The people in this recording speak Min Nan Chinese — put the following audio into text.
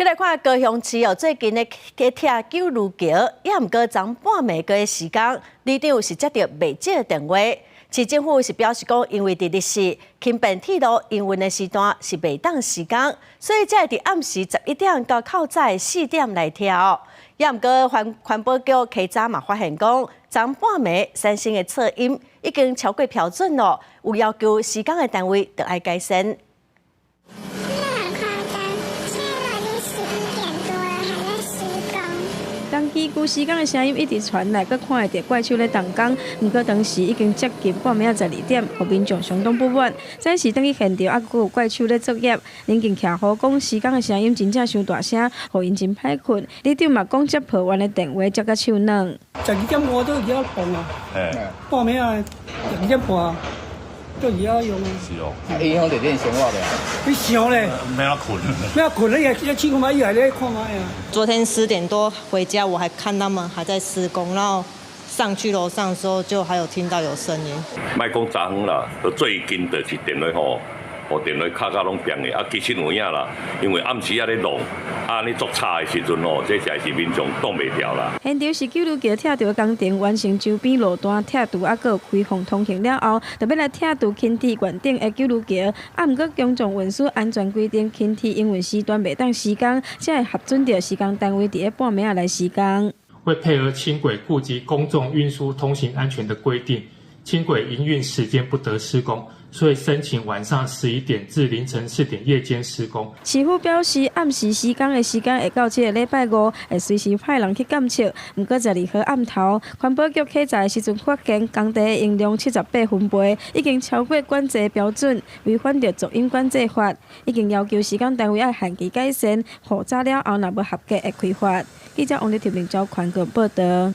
來看高雄市哦，最近咧去拆九如橋，也毋過昨半暝個時間，里長是接著袂少的電話。市政府是表示講，因為佇日時輕便鐵路營運的時段是袂當施工，所以才會佇暗時11點到較早4點來拆。也毋過環環保局稽查嘛發現講，昨半暝產生的噪音已經超過標準咯，有要求施工的單位著愛改善。真的很誇張，現在都已經11點多了，還在施工。工機具施工的聲音一直傳來，閣看會著怪手咧動工。毋過當時已經接近半暝仔12點，予民眾相當不滿。早時轉去現場，猶閣有怪手咧作業。鄰近徛戶講施工的聲音真正傷大聲，予𪜶真歹睏。里長嘛講接抱怨的電話接甲手軟。12點外都而家放啊，半暝仔12點半。都而家用啊。是哦。影響著恁生活咧。你想咧？欲按睏。欲按睏，你也試看覓，伊還咧看覓啊。昨天10點多回家，我還看他們還在施工，然後上去樓上的時候，就還有聽到有聲音。莫講昨昏啦，最近就是電話吼，予電話敲甲攏變的啊，其實有影啦，因為暗時仔咧弄，啊你作吵的時陣吼，這才是民眾擋袂牢啦。現場是九如橋拆除工程完成周邊路段拆除，猶閣有開放通行了後，就欲來拆除輕鐵圓頂的九如橋。啊，毋過公眾運輸安全規定，輕鐵營運時段袂當施工，才會核准著施工單位佇咧半暝仔來施工。為配合輕軌顧及公眾運輸通行安全的規定，輕軌營運時間不得施工，所以申請晚上11點至凌晨四點夜間施工。市府表示，暗時施工的時間會到這个禮拜五，會隨時派人去監測。毋過12號暗頭，環保局稽查的時陣發現工地的音量78分貝，已經超過管制標準，違反著噪音管制法，已經要求施工單位愛限期改善，予早了後若無合格會開罰。記者王麗婷、林昭寬報道。